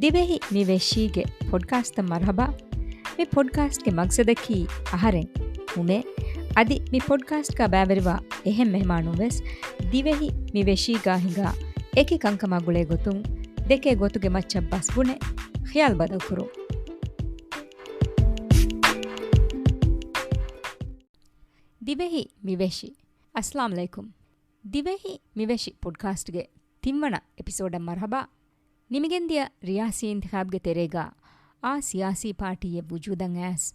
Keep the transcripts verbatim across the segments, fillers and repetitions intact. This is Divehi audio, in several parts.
ދިވެހި މި ވެށީގެ ޕޮޑްކާސްޓަށް މަރުޙަބާ. މި ޕޮޑްކާސްޓްގެ މަގްސަދަކީ އަހަރެން ހުންނޭ. އަދި މި ޕޮޑްކާސްޓްގަ ބައިވެރިވާ އެހެން މެހެމާނުން ވެސް ދިވެހި މި ވެށީގާ ހިނގާ އެކި ކަންކަމާ ގުޅޭ ގޮތުން ދެކޭ ގޮތުގެ މައްޗަށް ބަސް ބުނެ ޚިޔާލު ބަދަލުކުރުން. ދިވެހި މި ވެށި. އައްސަލާމު ޢަލައިކުމް. ދިވެހި މި ވެށި ޕޮޑްކާސްޓްގެ ތިންވަނަ އެޕިސޯޑަށް މަރުޙަބާ. ނިމިގެންދިޔަ ރިޔާސީ އިންތިޚާބްގެ ތެރޭގަ އާ ސިޔާސީ ޕާޓީއެއް ވުޖޫދަށް އައިސް،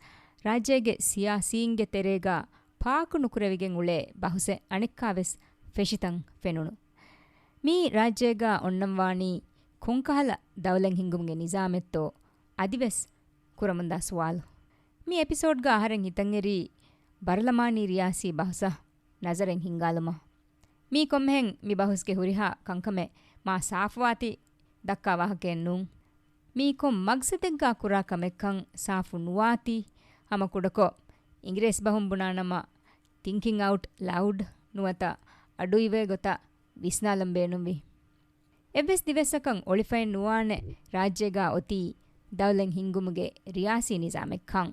ރާއްޖޭގެ ސިޔާސީންގެ ތެރޭގަ ޕާކު ނުކުރެވިގެން އުޅޭ ބަހުސެއް އަނެއްކާވެސް ފެށިތަން ފެނުނު. މީ ރާއްޖޭގަ އޮންނަންވާނީ ކޮންކަހަލަ ދައުލަތް ހިންގުމުގެ ނިޒާމެއްތޯ އަދިވެސް ކުރަމުންދާ ސުވާލު. މި އެޕިސޯޑްގަ އަހަރެން ހިތަށްއެރީ ބަރުލަމާނީ ރިޔާސީ ބަހުސަށް ނަޒަރެއް ހިންގާލުމަށް. މީ ކޮންމެހެން މި ބަހުސްގެ ހުރިހާ ކަންކަމެއް މާ ސާފުވާތީ ދައްކާ ވާހަކައެއް ނޫން. މީ ކޮން މަގްސަދެއްގާ ކުރާ ކަމެއްކަން ސާފު ނުވާތީ، ހަމަ ކުޑަކޮށް އިނގިރޭސި ބަހުން ބުނާނަމަ، ތިންކިން އައުޓް ލައުޑް ނުވަތަ އަޑުއިވޭ ގޮތަށް ވިސްނާލަން ބޭނުންވި. އެއްވެސް ދިވެއްސަކަށް އޮޅިފައެއް ނުވާނެ ރާއްޖޭގާ އޮތީ ދައުލަތް ހިންގުމުގެ ރިޔާސީ ނިޒާމެއްކަން.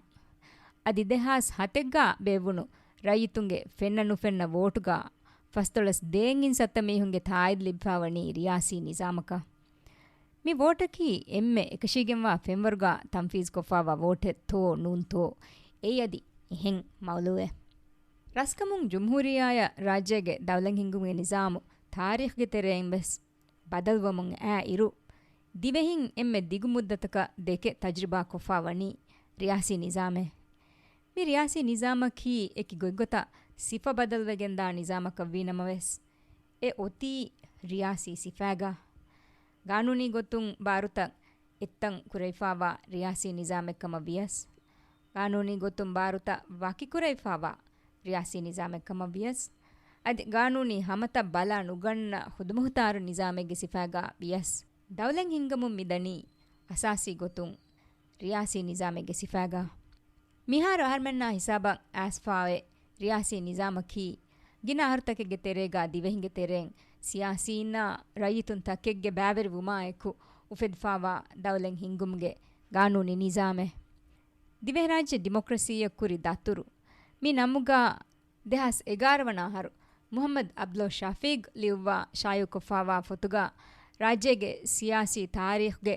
އަދި ދެހާސް ހަތެއްގާ ބޭއްވުނު ރައްޔިތުންގެ ފެންނަ ނުފެންނަ ވޯޓުގާ ފަސްދޮޅަސް ދޭއް އިން ސައްތަ މީހުންގެ ތާއީދު ލިބިފާވަނީ ރިޔާސީ ނިޒާމަކަށް. މި ވޯޓަކީ އެންމެ އެކަށީގެންވާ ފެންވަރުގާ ތަންފީޒުކޮށްފާވާ ވޯޓެއްތޯ ނޫންތޯ، އެއީ އަދި އެހެން މައުޟޫއެއް. ރަސްކަމުން ޖުމްހޫރިއްޔާއަށް ރާއްޖޭގެ ދައުލަތް ހިންގުމުގެ ނިޒާމު ތާރީޚްގެ ތެރެއިން ވެސް ބަދަލުވަމުން އައި އިރު، ދިވެހިން އެންމެ ދިގު މުއްދަތަކަށް ދެކެ ތަޖުރިބާ ކޮށްފާ ވަނީ ރިޔާސީ ނިޒާމެއް. މި ރިޔާސީ ނިޒާމަކީ އެކި ގޮތްގޮތަށް ސިފަ ބަދަލުވެގެންދާ ނިޒާމަކަށް ވީ ނަމަވެސް، އެ އޮތީ ރިޔާސީ ސިފައިގަ. ގާނޫނީ ގޮތުން ބާރުތައް އެއްތަން ކުރެވިފާވާ ރިޔާސީ ނިޒާމެއްކަމަށް ވިޔަސް، ގާނޫނީ ގޮތުން ބާރުތައް ވަކިކުރެވިފާވާ ރިޔާސީ ނިޒާމެއްކަމަށް ވިޔަސް، އަދި ގާނޫނީ ހަމަތައް ބަލާ ނުގަންނަ ޚުދުމުހުތާރު ނިޒާމެއްގެ ސިފައިގަ ވިޔަސް، ދައުލަތް ހިންގަމުން މިދަނީ އަސާސީ ގޮތުން ރިޔާސީ ނިޒާމެއްގެ ސިފައިގަ. މިހާރު އަހަރުމެންނާ ހިސާބަށް އައިސްފާވޭ ރިޔާސީ ނިޒާމަކީ، ގިނަ އަހަރުތަކެއްގެ ތެރޭގަ ދިވެހިންގެ ތެރެއިން ސިޔާސީންނާ ރައްޔިތުން ތަކެއްގެ ބައިވެރިވުމާއެކު އުފެދިފާވާ ދައުލަތް ހިންގުމުގެ ގާނޫނީ ނިޒާމެއް. ދިވެހިރާއްޖެ ޑިމޮކްރަސީއަށް ކުރި ދަތުރު. މި ނަމުގަ ދެހާސް އެގާރަ ވަނަ އަހަރު މުޙައްމަދު ޢަބްދުﷲ ޝަފީޤް ލިޔުއްވާ ޝާއިޢުކޮށްފާވާ ފޮތުގަ ރާއްޖޭގެ ސިޔާސީ ތާރީޚްގެ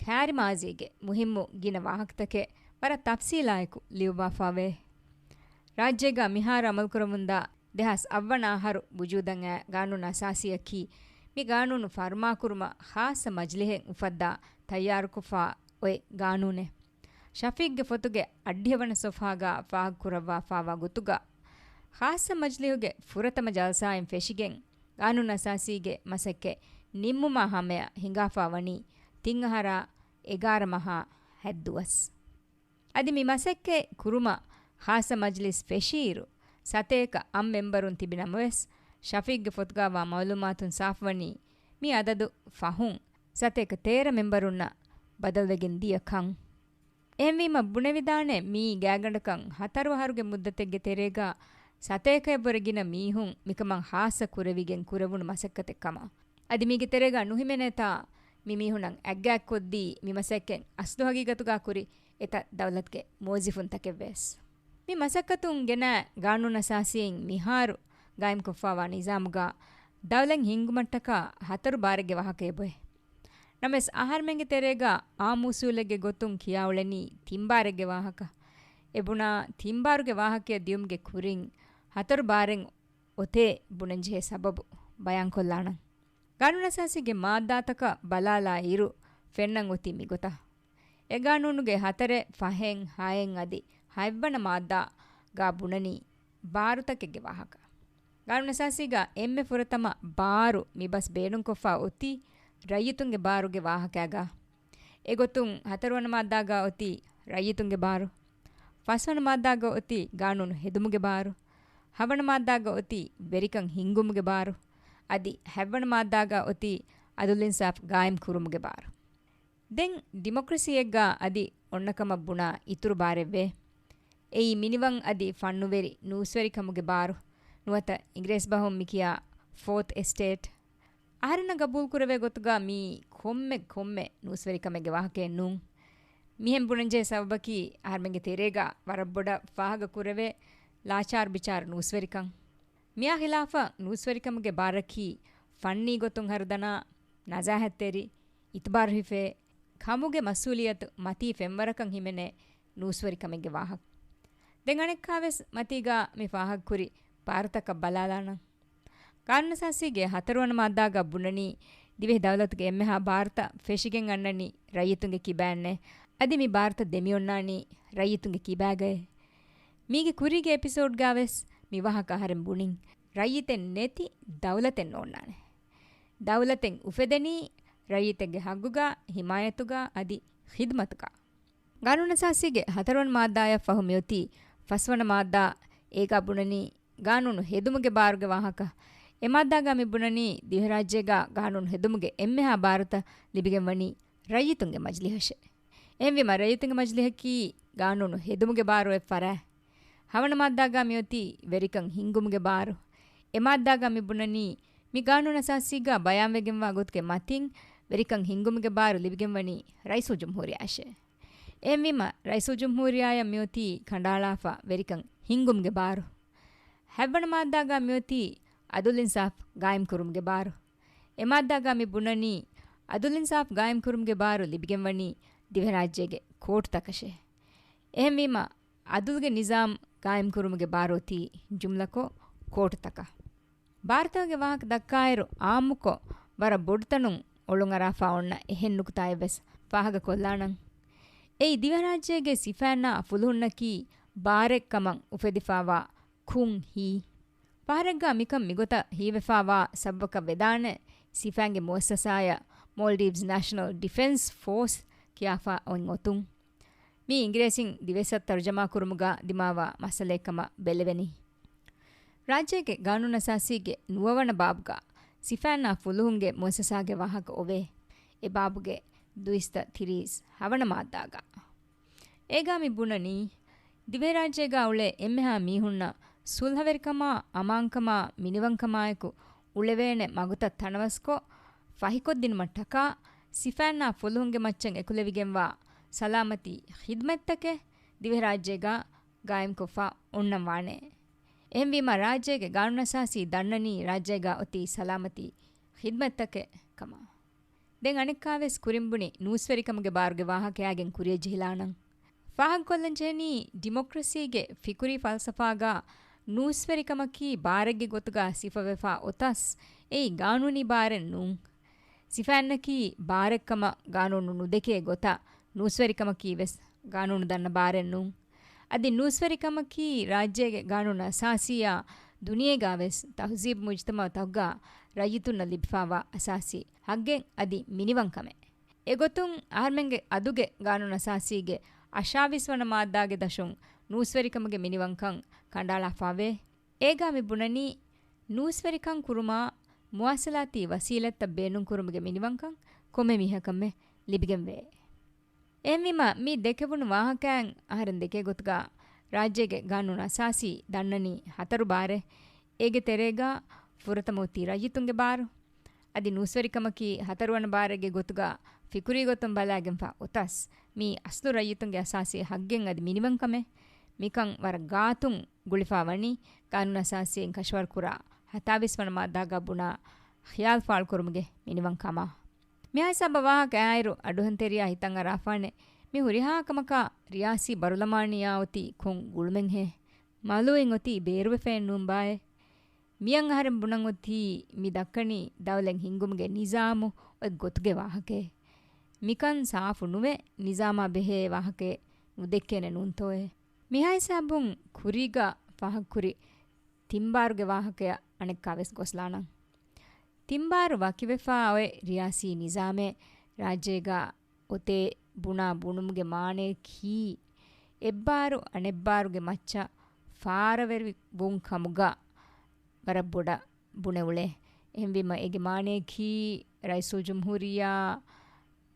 ކާރިމާޒީގެ މުހިއްމު ގިނަ ވާހަކަތަކެއް ވަރަށް ތަފްސީލާއެކު ލިޔުއްވާފާވޭ. ރާއްޖޭގަ މިހާރު އަމަލުކުރަމުންދާ ދެހާސް އަށް ވަނަ އަހަރު ވުޖޫދަށް އައި ގާނޫނު އަސާސީއަކީ، މި ގާނޫނު ފަރުމާކުރުމަށް ޚާއްޞަ މަޖިލިހެއް އުފައްދާ ތައްޔާރުކޮށްފާ އޮތް ގާނޫނެއް. ޝަފީޤްގެ ފޮތުގެ އަށްޑިހަ ވަނަ ސޮފްހާގަ ފާހަގަކުރައްވާފާވާ ގޮތުގަ، ޚާއްޞަ މަޖިލިހުގެ ފުރަތަމަ ޖަލްސާއިން ފެށިގެން، ގާނޫނު އަސާސީގެ މަސައްކަތް ނިންމުމާ ހަމަޔަށް ހިނގާފާ ވަނީ ތިން އަހަރާ އެގާރަ މަހާ ހަތް ދުވަސް. އަދި މި މަސައްކަތް ކުރުމަށް ޚާއްޞަ މަޖިލިސް ފެށިއިރު، ސަތޭކަ އަށް މެމްބަރުން ތިބި ނަމަވެސް، ޝަފީޤްގެ ފޮތުގައިވާ މައުލޫމާތުން ސާފުވަނީ، މި އަދަދު ފަހުން ސަތޭކަ ތޭރަ މެމްބަރުންނަށް ބަދަލުވެގެން ދިޔަ ކަން. އެހެންވީމަ ބުނެވިދާނެ، މީ ގާތްގަނޑަކަށް ހަތަރު އަހަރުގެ މުއްދަތެއްގެ ތެރޭގަ ސަތޭކައަށްވުރެ ގިނަ މީހުން މިކަމަށް ޚާއްޞަ ކުރެވިގެން ކުރެވުނު މަސައްކަތެއް ކަމަށް. އަދި މީގެ ތެރޭގަ ނުހިމެނޭތާ މި މީހުންނަށް އަތްގާތްކޮށްދީ މި މަސައްކަތް އަސްލު ހަގީގަތުގަ ކުރި އެތައް ދައުލަތުގެ މުވައްޒަފުންތަކެއްވެސް. މި މަސައްކަތުން ގެނައި ގާނޫނު އަސާސީން މިހާރު ގާއިމްކޮށްފާވާ ނިޒާމުގަ ދައުލަތް ހިންގުމަށްޓަކާ ހަތަރު ބާރެއްގެ ވާހަކަ އެބައޮތް. ނަމަވެސް، އަހަރުމެންގެ ތެރޭގަ އާއްމު އުސޫލެއްގެ ގޮތުން ކިޔާ އުޅެނީ ތިން ބާރެއްގެ ވާހަކަ. އެ ބުނާ ތިން ބާރުގެ ވާހަކައަށް ދިޔުމުގެ ކުރިން ހަތަރު ބާރެއް އޮތޭ ބުނަންޖެހޭ ސަބަބު ބަޔާންކޮށްލާނަން. ގާނޫނުއަސާސީގެ މާއްދާތަކަށް ބަލާލާ އިރު ފެންނަން އޮތީ މިގޮތަށް. އެ ގާނޫނުގެ ހަތަރެއް، ފަހެއް، ހައެއް އަދި ހަތްވަނަ މާއްދާގަ ބުނަނީ ބާރުތަކެއްގެ ވާހަކަ. ގާނޫނުއަސާސީގަ އެންމެ ފުރަތަމަ ބާރު މި ބަސް ބޭނުންކޮށްފަ އޮތީ ރައްޔިތުންގެ ބާރުގެ ވާހަކައިގަ. އެގޮތުން ހަތަރުވަނަ މާއްދާގަ އޮތީ ރައްޔިތުންގެ ބާރު. ފަސްވަނަ މާއްދާގަ އޮތީ ގާނޫނު ހެދުމުގެ ބާރު. ހަވަނަ މާއްދާގަ އޮތީ ވެރިކަން ހިންގުމުގެ ބާރު. އަދި ހަތްވަނަ މާއްދާގަ އޮތީ އަދުލުއިންސާފް ގާއިމް ކުރުމުގެ ބާރު. ދެން ޑިމޮކްރަސީއެއްގަ އަދި އޮންނަކަމަށް ބުނާ އިތުރު ބާރެއްވޭ. އެއީ މިނިވަން އަދި ފަންނުވެރި ނޫސްވެރިކަމުގެ ބާރު، ނުވަތަ އިނގިރޭސިބަހުން މިކިޔާ ފޯތު އެސްޓޭޓް. އަހަރެންނަށް ގަބޫލުކުރެވޭ ގޮތުގަ މީ ކޮންމެ ކޮންމެ ނޫސްވެރިކަމެއްގެ ވާހަކައެއް ނޫން. މިހެން ބުނަންޖެހޭ ސަބަބަކީ އަހަރުމެންގެ ތެރޭގަ ވަރަށް ބޮޑަށް ފާހަގަ ކުރެވޭ ލާޗާރު ބިޗާރު ނޫސްވެރިކަން. މިއާ ޚިލާފަށް ނޫސްވެރިކަމުގެ ބާރަކީ ފަންނީ ގޮތުން ހަރުދަނާ، ނަޒާހަތްތެރި، އިތުބާރު ހިފޭ، ކަމުގެ މަސްއޫލިއްޔަތު މަތީ ފެންވަރަކަށް ހިމެނޭ ނޫސްވެރިކަމެއްގެ ވާހަކަ. ދެން އަނެއްކާވެސް މަތީގަ މި ފާހަގަކުރި ބާރުތަކަށް ބަލާލާނަން. ގާނޫނުއަސާސީގެ ހަތަރުވަނަ މާއްދާގަ ބުނަނީ، ދިވެހި ދައުލަތުގެ އެންމެހާ ބާރުތައް ފެށިގެން އަންނަނީ ރައްޔިތުންގެ ކިބައިންނޭ. އަދި މި ބާރުތައް ދެމިއޮންނާނީ ރައްޔިތުންގެ ކިބާގައޭ. މީގެ ކުރީގެ އެޕިސޯޑްގަވެސް މި ވާހަކަ އަހަރެން ބުނިން. ރައްޔިތެއް ނެތި ދައުލަތެއް ނޯންނާނެ. ދައުލަތެއް އުފެދެނީ ރައްޔިތެއްގެ ހައްގުގަ، ހިމާޔަތުގަ އަދި ޚިދުމަތުގަ. ގާނޫނުއަސާސީގެ ހަތަރުވަނަ މާއްދާއަށް ފަހު މިއޮތީ ފަސްވަނަ މާއްދާ. އޭގަ ބުނަނީ ގާނޫނު ހެދުމުގެ ބާރުގެ ވާހަކަ. އެ މާއްދާގަ މި ބުނަނީ ދިވެހިރާއްޖޭގަ ގާނޫނު ހެދުމުގެ އެންމެހާ ބާރުތައް ލިބިގެންވަނީ ރައްޔިތުންގެ މަޖިލިހަށޭ. އެހެންވީމަ ރައްޔިތުންގެ މަޖިލިހަކީ ގާނޫނު ހެދުމުގެ ބާރު އޮތް ފަރާތް. ހަވަނަ މާއްދާގަ މިއޮތީ ވެރިކަން ހިންގުމުގެ ބާރު. އެ މާއްދާގަ މި ބުނަނީ މި ގާނޫނުއަސާސީގަ ބަޔާންވެގެންވާ ގޮތުގެ މަތިން ވެރިކަން ހިންގުމުގެ ބާރު ލިބިގެންވަނީ ރައީސުލްޖުމްހޫރިއްޔާއަށޭ. އެހެންވީމަ ރައީސުލްޖުމްހޫރިއްޔާއަށް މިއޮތީ ކަނޑައަޅާފަ ވެރިކަން ހިންގުމުގެ ބާރު. ހަތްވަނަ މާއްދާގަ މިއޮތީ އަދުލް އިންސާފް ގާއިމްކުރުމުގެ ބާރު. އެ މާއްދާގަ މި ބުނަނީ އަދުލް އިންސާފް ގާއިމްކުރުމުގެ ބާރު ލިބިގެންވަނީ ދިވެހިރާއްޖޭގެ ކޯޓުތަކަށޭ. އެހެންވީމަ އަދުލްގެ ނިޒާމް ގާއިމްކުރުމުގެ ބާރު އޮތީ ޖުމްލަކޮށް ކޯޓުތަކަށް. ބާރުތަކުގެ ވާހަކަ ދައްކާއިރު، އާއްމުކޮށް ވަރަށް ބޮޑުތަނުން އޮޅުންއަރާފަ އޮންނަ އެހެން ނުކުތާއެއްވެސް ފާހަގަކޮށްލާނަން. އެއީ ދިވެހިރާއްޖޭގެ ސިފައިންނާ ފުލުހުންނަކީ ބާރެއް ކަމަށް އުފެދިފައިވާ ކުން ހިތް. ފަހަރެއްގަ މިކަން މިގޮތަށް ހީވެފައިވާ ސަބަބަކަށް ވެދާނެ ސިފައިންގެ މުއައްސަސާއަށް މޯލްޑިވްސް ނޭޝަނަލް ޑިފެންސް ފޯސް ކިޔާފަ އޮތް އޮތުން. މީ އިނގިރޭސިން ދިވެއްސަށް ތަރުޖަމާ ކުރުމުގަ ދިމާވާ މައްސަލައެއް ކަމަށް ބެލެވެނީ. ރާއްޖޭގެ ގާނޫނުއަސާސީގެ ނުވަވަނަ ބާބުގަ ސިފައިންނާ ފުލުހުންގެ މުއައްސަސާގެ ވާހަކަ އޮވޭ. އެ ބާބުގެ ދުއިސައްތަ ތިރީސް ހަވަނަ މާއްދާގަ. އޭގަ މި ބުނަނީ، ދިވެހިރާއްޖޭގަ އުޅޭ އެންމެހާ މީހުންނަށް ސުލްހަވެރިކަމާ، އަމާންކަމާ، މިނިވަންކަމާއެކު އުޅެވޭނެ މަގުތައް ތަނަވަސްކޮށް، ފަހިކޮށްދިނުމަށްޓަކާ، ސިފައިންނާ ފުލުހުންގެ މައްޗަށް އެކުލެވިގެންވާ ސަލާމަތީ ޚިދްމަތްތަކެއް ދިވެހިރާއްޖޭގަ ގާއިމްކޮށްފަ އޮންނަންވާނެ. އެހެންވީމަ، ރާއްޖޭގެ ގާނޫނުއަސާސީ ދަންނަނީ ރާއްޖޭގަ އޮތީ ސަލާމަތީ ޚިދްމަތްތަކެއް ކަމަށް. ދެން އަނެއްކާވެސް ކުރިން ބުނި ނޫސްވެރިކަމުގެ ބާރުގެ ވާހަކައާގެން ކުރިއަށް ޖެހިލާނަން. ފާހަގަކޮށްލަން ޖެހެނީ، ޑިމޮކްރަސީގެ ފިކުރީ ފަލްސަފާގަ ނޫސްވެރިކަމަކީ ބާރެއްގެ ގޮތުގަ ސިފަވެފަ އޮތަސް، އެއީ ގާނޫނީ ބާރެއް ނޫން. ސިފައިންނަކީ ބާރެއްކަމަށް ގާނޫނު ނުދެކޭ ގޮތަށް، ނޫސްވެރިކަމަކީ ވެސް ގާނޫނު ދަންނަ ބާރެއް ނޫން. އަދި ނޫސްވެރިކަމަކީ ރާއްޖޭގެ ގާނޫނު އަސާސީއާ ދުނިޔޭގަ ވެސް ތަހުޒީބު މުޖްތަމަޢުތަކުގަ ރައްޔިތުންނަށް ލިބިފައިވާ އަސާސީ ހައްގެއް އަދި މިނިވަންކަމެއް. އެގޮތުން އަހަރުމެންގެ އަދުގެ ގާނޫނު އަސާސީގެ އަށާވީސް ވަނަ މާއްދާގެ ދަށުން ނޫސްވެރިކަމުގެ މިނިވަންކަން ކަނޑައަޅާފައިވޭ. އޭގަ މި ބުނަނީ، ނޫސްވެރިކަން ކުރުމާ މުވާސަލާތީ ވަސީލަތްތައް ބޭނުންކުރުމުގެ މިނިވަންކަން ކޮންމެ މީހަކަށްމެ ލިބިގެންވޭ. އެހެންވީމަ، މި ދެކެވުނު ވާހަކައިން އަހަރެން ދެކޭ ގޮތުގަ ރާއްޖޭގެ ގާނޫނު އަސާސީ ދަންނަނީ ހަތަރު ބާރެއް. އޭގެ ތެރޭގަ ފުރަތަމަ އޮތީ ރައްޔިތުންގެ ބާރު. އަދި ނޫސްވެރިކަމަކީ ހަތަރުވަނަ ބާރެއްގެ ގޮތުގަ ފިކުރީ ގޮތުން ބަލާގެންފަ އޮތަސް، މީ އަސްލު ރައްޔިތުންގެ އަސާސީ ހައްގެއް އަދި މިނިވަންކަމެއް. މިކަން ވަރަށް ގާތުން ގުޅިފަ ވަނީ ގާނޫނު އަސާސީން ކަށަވަރުކުރާ ހަތާވީސް ވަނަ މާއްދާގަ ބުނާ ޚިޔާލު ފާޅުކުރުމުގެ މިނިވަންކަމާ. މިހާ ހިސާބަށް ވާހަކަ އާއިރު އަޑުހަންތެރިޔާ ހިތަށް އަރާފާނެ، މި ހުރިހާ ކަމަކާ ރިޔާސީ ބަރުލަމާނީއާ އޮތީ ކޮން ގުޅުމެއްހޭ؟ މަލޫއިން އޮތީ ބޭރުވެފައެއް ނޫން ބާއޭ؟ މިއަށް އަހަރެން ބުނަން އޮތީ މި ދައްކަނީ ދައުލަތް ހިންގުމުގެ ނިޒާމު އޮތް ގޮތުގެ ވާހަކައެއް. މިކަން ސާފު ނުވެ، ނިޒާމާ ބެހޭ ވާހަކައެއް ނުދެއްކޭނެ ނޫންތޯއޭ؟ މިހާ ހިސާބުން ކުރީގަ ފާހަގަކުރި ތިންބާރުގެ ވާހަކަޔަށް އަނެއްކާވެސް ގޮސްލާނަން. ތިންބާރު ވަކިވެފާ އޮތް ރިޔާސީ ނިޒާމެއް ރާއްޖޭގަ އޮތޭ ބުނާ ބުނުމުގެ މާނަޔަކީ، އެއްބާރު އަނެއްބާރުގެ މައްޗަށް ފާރަވެރިވުން ކަމުގަ ވަރަށް ބޮޑަށް ބުނެ އުޅޭ. އެހެންވީމަ އޭގެ މާނަޔަކީ، ރައީސުލްޖުމްހޫރިއްޔާ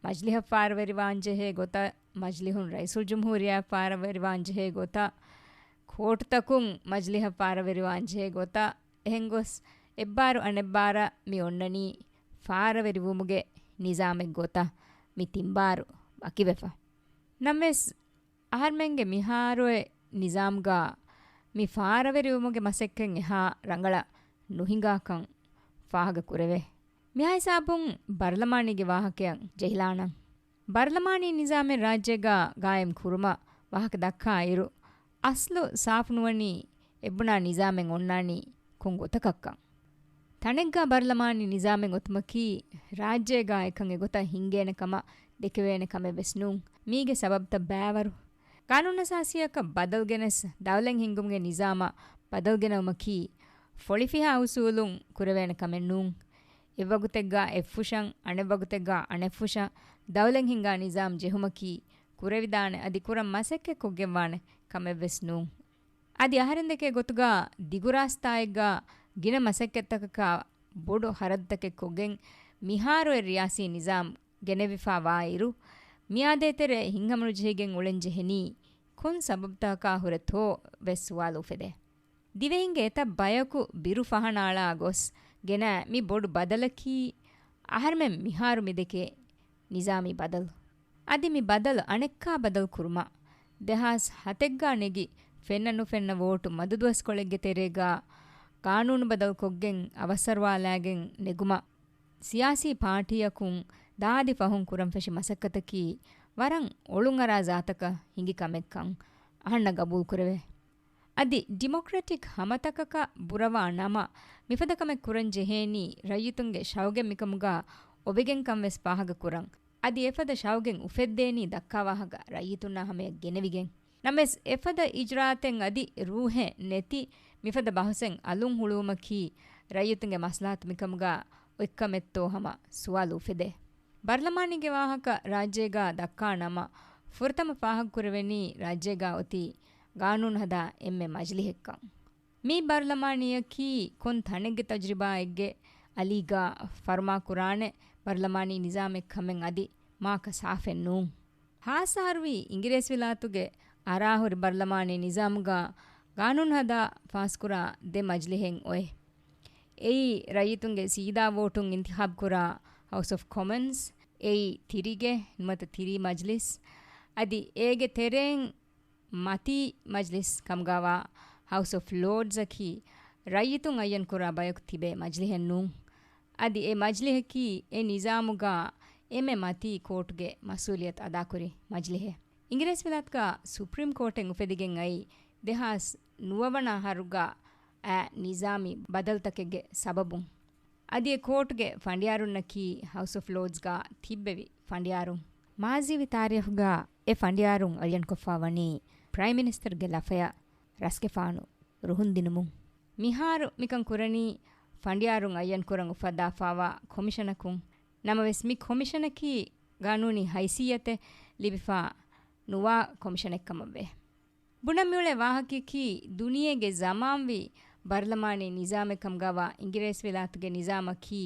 މަޖްލިހަށް ފާރަވެރިވާންޖެހޭ ގޮތަށް، މަޖްލިހުން ރައީސުލްޖުމްހޫރިއްޔާ ފާރަވެރިވާންޖެހޭ ގޮތަށް، ކޯޓުތަކުން މަޖްލިހަށް ފާރަވެރިވާންޖެހޭ ގޮތަށް، އެހެންގޮސް އެއްބާރު އަނެއްބާރަށް މި އޮންނަނީ ފާރަވެރިވުމުގެ ނިޒާމެއް ގޮތަށް މި ތިންބާރު ވަކިވެފަ. ނަމަވެސް، އަހަރުމެންގެ މިހާރުއެ ނިޒާމްގަ މި ފާރަވެރިވުމުގެ މަސައްކަތް އެހާ ރަނގަޅަށް ނުހިނގާކަން ފާހަގަ ކުރެވޭ. މިހާ ހިސާބުން ބަރލަމާނީގެ ވާހަކަޔަށް ޖެހިލާނަން. ބަރލަމާނީ ނިޒާމެއް ރާއްޖޭގަ ގާއިމް ކުރުމަށް ވާހަކަ ދައްކާ އިރު، އަސްލު ސާފު ނުވަނީ އެ ބުނާ ނިޒާމެއް އޮންނާނީ ކޮން ގޮތަކަށްކަން. ތަނެއްގަ ބަރލަމާނީ ނިޒާމެއް އޮތުމަކީ، ރާއްޖޭގަ އެކަން އެގޮތަށް ހިނގޭނެ ކަމަށް ދެކެވޭނެ ކަމެއް ވެސް ނޫން. މީގެ ސަބަބުތައް ބައިވަރު. ގާނޫނުއަސާސީއަކަށް ބަދަލު ގެނެސް ދައުލަތް ހިންގުމުގެ ނިޒާމަށް ބަދަލު ގެނައުމަކީ، ފޮޅިފިހާ އުސޫލުން ކުރެވޭނެ ކަމެއް ނޫން. އެއްވަގުތެއްގަ އެއްފުށަށް، އަނެއްވަގުތެއްގަ އަނެއްފުށަށް ދައުލަތް ހިންގާ ނިޒާމް ޖެހުމަކީ، ކުރެވިދާނެ އަދި ކުރަން މަސައްކަތް ކޮށްގެންވާނެ ކަމެއް ވެސް ނޫން. އަދި އަހަރެންދެކެ ގޮތުގަ ދިގު ރާސްތާއެއްގަ ގިނަ މަސައްކަތްތަކަކާ ބޮޑު ހަރަދުތަކެއް ކޮށްގެން މިހާރު އެ ރިޔާސީ ނިޒާމް ގެނެވިފާ ވާއިރު، މިއާދޭތެރޭ ހިތްހަމަނުޖެހިގެން އުޅެން ޖެހެނީ ކޮން ސަބަބުތަކާ ހުރެތޯ ވެސް ސުވާލު އުފެދޭ. ދިވެހިންގެ އެތައް ބަޔަކު ބިރު ފަހަނައަޅާ ގޮސް ގެނަ މި ބޮޑު ބަދަލަކީ، އަހަރުމެން މިހާރު މި ދެކޭ ނިޒާމީ ބަދަލު. އަދި މި ބަދަލު އަނެއްކާ ބަދަލު ކުރުމަށް، ދެހާސް ހަތެއްގަ ނެގި ފެންނަ ނުފެންނަ ވޯޓު މަދުދުވަސްކޮޅެއްގެ ތެރޭގަ ގާނޫނު ބަދަލު ކޮށްގެން އަވަސްއަރުވާލާގެން ނެގުމަށް، ސިޔާސީ ޕާޓީއަކުން ދާދި ފަހުން ކުރަން ފެށި މަސައްކަތަކީ ވަރަށް އޮޅުންއަރާ ޒާތަކަށް ހިނގި ކަމެއްކަން އަހަންނަށް ގަބޫލު ކުރެވޭ. އަދި ޑިމޮކްރެޓިކް ހަމަތަކަކަށް ބުރަވާ ނަމަ، މިފަދަ ކަމެއް ކުރަން ޖެހޭނީ ރައްޔިތުންގެ ޝައުގެއް މިކަމުގަ އޮވެގެން ކަން ވެސް ފާހަގަ ކުރަން. އަދި އެފަދަ ޝައުގެއް އުފެއްދޭނީ ދައްކާ ވާހަކަ ރައްޔިތުންނާ ހަމަޔަށް ގެނެވިގެން. ނަމަވެސް، އެފަދަ އިޖުރާއަތެއް އަދި ރޫހެއް ނެތި މިފަދަ ބަހުސެއް އަލުން ހުޅުވުމަކީ، ރައްޔިތުންގެ މަސްލަހަތު މިކަމުގަ އޮތްކަމެއްތޯ ހަމަ ސުވާލު އުފެދޭ. ބަރލަމާނީގެ ވާހަކަ ރާއްޖޭގަ ދައްކާ ނަމަ، ފުރަތަމަ ފާހަގަކުރެވެނީ ރާއްޖޭގަ އޮތީ ގާނޫނު ހަދާ އެންމެ މަޖިލިހެއްކަން. މި ބަރލަމާނީއަކީ ކޮން ތަނެއްގެ ތަޖުރިބާއެއްގެ އަލީގަ ފަރުމާކުރާނެ ބަރލަމާނީ ނިޒާމެއް ކަމެއް އަދި މާކަ ސާފެއް ނޫން. ހާއްސަ އަހަރުވީ އިނގިރޭސިވިލާތުގެ އަރާހުރި ބަރލަމާނީ ނިޒާމުގަ ގާނޫނު ހަދާ ފާސްކުރާ ދެ މަޖިލިހެއް އޮތް. އެއީ ރައްޔިތުންގެ ސީދާ ވޯޓުން އިންތިހާބުކުރާ ހައުސް އޮފް ކޮމަންސް، އެއީ ތިރީގެ ނުވަތަ ތިރީ މަޖިލިސް، އަދި އޭގެ ތެރެއިން މަތީ މަޖިލިސް ކަމުގަވާ ހައުސް އޮފް ލޯޑްސްއަކީ ރައްޔިތުން އައްޔަންކުރާ ބަޔަކު ތިބޭ މަޖިލިހެއް ނޫން. އަދި އެ މަޖިލިހަކީ އެ ނިޒާމުގަ އެންމެ މަތީ ކޯޓުގެ މަސްއޫލިއްޔަތު އަދާކުރި މަޖިލިހެއް. އިނގިރޭސިވިލާތުގަ ސުޕްރީމް ކޯޓެއް އުފެދިގެން އައީ ދެހާސް ނުވަވަނަ އަހަރުގަ އައި ނިޒާމީ ބަދަލުތަކެއްގެ ސަބަބުން. އަދި އެ ކޯޓުގެ ފަނޑިޔާރުންނަކީ ހައުސް އޮފް ލޯޑްސްގަ ތިއްބެވި ފަނޑިޔާރުން. މާޒީވި ތާރީޚުގަ އެ ފަނޑިޔާރުން އައްޔަންކޮށްފަ ވަނީ ޕްރައިމް މިނިސްޓަރުގެ ލަފަޔަށް ރަސްގެފާނު ރުހުންދިނުމުން. މިހާރު މިކަން ކުރަނީ ފަނޑިޔާރުން އައްޔަންކުރަން އުފައްދާފައިވާ ކޮމިޝަނަކުން. ނަމަވެސް، މި ކޮމިޝަނަކީ ގާނޫނީ ހައިސިއްޔަތެއް ލިބިފަ ނުވާ ކޮމިޝަނެއްކަމަށްވޭ. ބުނަން މިއުޅޭ ވާހަކަޔަކީ، ދުނިޔޭގެ ޒަމާންވީ ބަރލަމާނީ ނިޒާމެއް ކަމުގަވާ އިނގިރޭސިވިލާތުގެ ނިޒާމަކީ،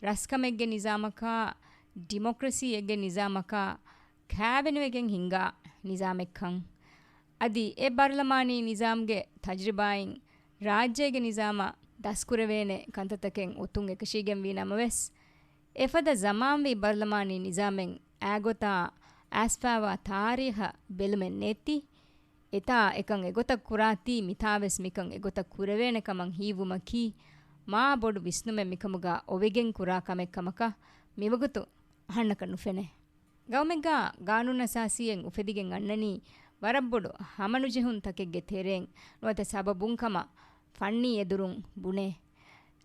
ރަސްކަމެއްގެ ނިޒާމަކާ، ޑިމޮކްރަސީއެއްގެ ނިޒާމަކާ ކާވެނިވެގެން ހިންގާ ނިޒާމެއްކަން. އަދި އެ ބަރލަމާނީ ނިޒާމްގެ ތަޖުރިބާއިން ރާއްޖޭގެ ނިޒާމަށް ދަސްކުރެވޭނެ ކަންތައްތަކެއް އޮތުން އެކަށީގެންވީ ނަމަވެސް، އެފަދަ ޒަމާންވީ ބަރލަމާނީ ނިޒާމެއް އާގޮތާ އައިސްފައިވާ ތާރީހަށް ބެލުމެއް ނެތި، އެތާ އެކަން އެގޮތަށް ކުރާތީ މިތާވެސް މިކަން އެގޮތަށް ކުރެވޭނެ ކަމަށް ހީވުމަކީ، މާ ބޮޑު ވިސްނުމެއް މިކަމުގަ އޮވެގެން ކުރާ ކަމެއް ކަމަކަށް މިވަގުތު އަހަންނަކަށް ނުފެނޭ. ގައުމެއްގަ ގާނޫނުއަސާސީއެއް އުފެދިގެން އަންނަނީ ވަރަށް ބޮޑު ހަމަނުޖެހުންތަކެއްގެ ތެރެއިން ނުވަތަ ސަބަބުން ކަމަށް ފަންނީ އެދުރުން ބުނޭ.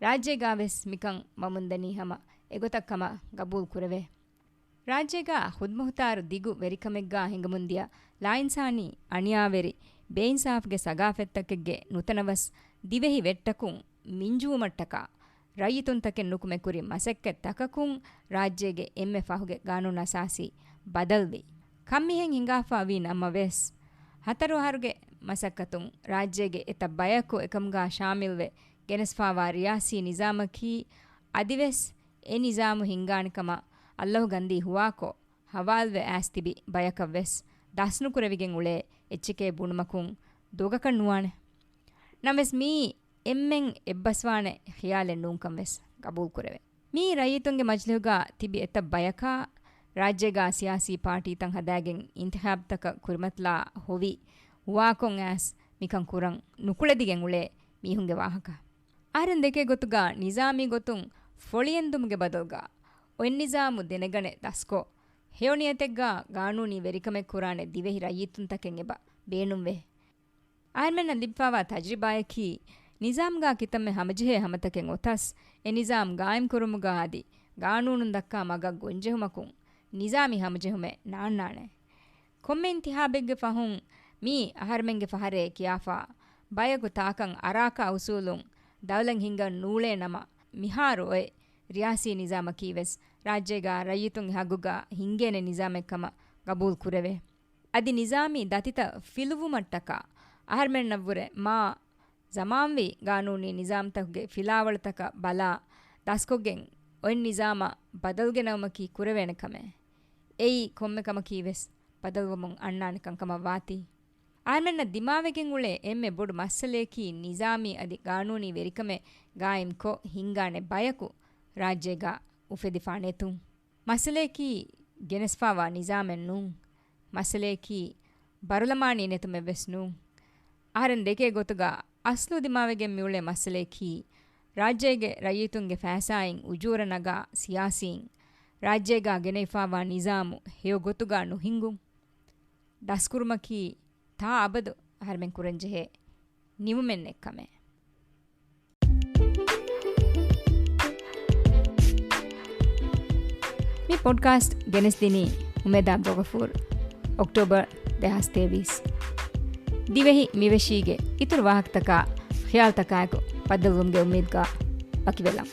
ރާއްޖޭގަވެސް މިކަން ވަމުންދަނީ ހަމަ އެގޮތަށް ކަމަށް ގަބޫލު ކުރެވޭ. ރާއްޖޭގަ ޚުދުމުޚްތާރު ދިގު ވެރިކަމެއްގަ ހިނގަމުންދިޔަ ލާއިންސާނީ އަނިޔާވެރި ބޭއިންސާފުގެ ސަގާފަތްތަކެއްގެ ނުތަނަވަސް ދިވެހި ވެއްޓަކުން މިންޖުވުމަށްޓަކާ، ރައްޔިތުންތަކެއް ނުކުމެ ކުރި މަސައްކަތްތަކަކުން ރާއްޖޭގެ އެންމެ ފަހުގެ ގާނޫނު އަސާސީ ބަދަލުވި. ކަންމިހެން ހިނގާފަ ވީ ނަމަވެސް، ހަތަރު އަހަރުގެ މަސައްކަތުން ރާއްޖޭގެ އެތައް ބަޔަކު އެކަމުގަ ޝާމިލްވެ ގެނެސްފައިވާ ރިޔާސީ ނިޒާމަކީ އަދިވެސް އެ ނިޒާމު ހިންގާނެ ކަމަށް އައްލަހު ގަންދީ ހުވާކޮށް، ހަވާލުވެ އައިސް ތިބި ބަޔަކަށް ވެސް ދަސްނުކުރެވިގެން އުޅޭ އެއްޗެކޭ ބުނުމަކުން ދޮގަކަށް ނުވާނެ. ނަމަވެސް މިއީ އެންމެން އެއްބަސްވާނެ ޚިޔާލެއް ނޫންކަން ވެސް ގަބޫލު ކުރެވޭ. މިއީ ރައްޔިތުންގެ މަޖިލިހުގަ ތިބި އެތައް ބަޔަކާ، ރާއްޖޭގަ ސިޔާސީ ޕާޓީތައް ހަދާގެން އިންތިޚާބްތަކަށް ކުރިމަތިލާ ހޮވި ހުވާކޮށް އައިސް މިކަން ކުރަން ނުކުޅެދިގެން އުޅޭ މީހުންގެ ވާހަކަ. އަހަރެން ދެކޭ ގޮތުގަ ނިޒާމީ ގޮތުން ފޮޅިއެންދުމުގެ ބަދަލުގަ އޮތް ނިޒާމު ދެނެގަނެ ދަސްކޮށް، ހެޔޮ ނިޔަތެއްގަ ގާނޫނީ ވެރިކަމެއް ކުރާނެ ދިވެހި ރައްޔިތުންތަކެއް އެބަ ބޭނުންވޭ. އަހަރެމެންނަށް ލިބިފާވާ ތަޖްރިބާއަކީ، ނިޒާމްގާ ކިތަންމެ ހަމަޖެހޭ ހަމަތަކެއް އޮތަސް، އެ ނިޒާމް ގާއިމްކުރުމުގަ އަދި ގާނޫނުން ދައްކާ މަގަށް ގޮންޖެހުމަކުން، ނިޒާމީ ހަމަޖެހުމެއް ނާންނާނެ. ކޮންމެ އިންތިހާބެއްގެ ފަހުން މީ އަހަރެމެންގެ ފަހަރޭ ކިޔާފާ، ބަޔަކު ތާކަން އަރާކާ އުސޫލުން ދައުލަތް ހިންގަން ނޫޅޭ ނަމަ، މިހާރު އޮތް ރިޔާސީ ނިޒާމަކީ ވެސް ރާއްޖޭގަ ރައްޔިތުންގެ ހައްގުގަ ހިންގޭނެ ނިޒާމެއް ކަމަށް ގަބޫލު ކުރެވޭ. އަދި ނިޒާމީ ދަތިތައް ފިލުވުމަށްޓަކާ، އަހަރެމެންނަށްވުރެ މާ ޒަމާންވީ ގާނޫނީ ނިޒާމްތަކުގެ ފިލާވަޅުތަކަށް ބަލާ ދަސްކޮށްގެން އޮތް ނިޒާމަށް ބަދަލުގެނައުމަކީ ކުރެވޭނެ ކަމެއް. އެއީ ކޮންމެ ކަމަކީ ވެސް ބަދަލުވަމުން އަންނާނެ ކަންކަމަށް ވާތީ. އަހަރެމެންނަށް ދިމާވެގެން އުޅޭ އެންމެ ބޮޑު މައްސަލަޔަކީ ނިޒާމީ އަދި ގާނޫނީ ވެރިކަމެއް ގާއިމްކޮށް ހިންގާނެ ބަޔަކު ރާއްޖޭގަ އުފެދިފާނެތުން. މައްސަލަޔަކީ ގެނެސްފާވާ ނިޒާމެއް ނޫން. މައްސަލަޔަކީ ބަރުލަމާނީ ނެތުމެއް ވެސް ނޫން. އަހަރެން ދެކޭ ގޮތުގަ އަސްލު ދިމާވެގެން މިއުޅޭ މައްސަލަޔަކީ، ރާއްޖޭގެ ރައްޔިތުންގެ ފައިސާއިން އުޖޫރަ ނަގާ ސިޔާސީން، ރާއްޖޭގަ ގެނެވިފާވާ ނިޒާމު ހެޔޮ ގޮތުގަ ނުހިންގުން. ދަސްކުރުމަކީ ތާ އަބަދު އަހަރެމެން ކުރަންޖެހޭ ނިމުމެއް ނެތް ކަމެއް. މި ޕޮޑްކާސްޓް ގެނެސްދިނީ އުމޭދު އަބްދުލްޣަފޫރު، އޮކްޓޯބަރު ދެހާސް ތޭވީސް. ދިވެހި މިވެށީގެ އިތުރު ވާހަކަތަކާ ޚިޔާލުތަކާއެކު ބައްދަލުވުމުގެ އުއްމީދުގަ ވަކިވެލަން.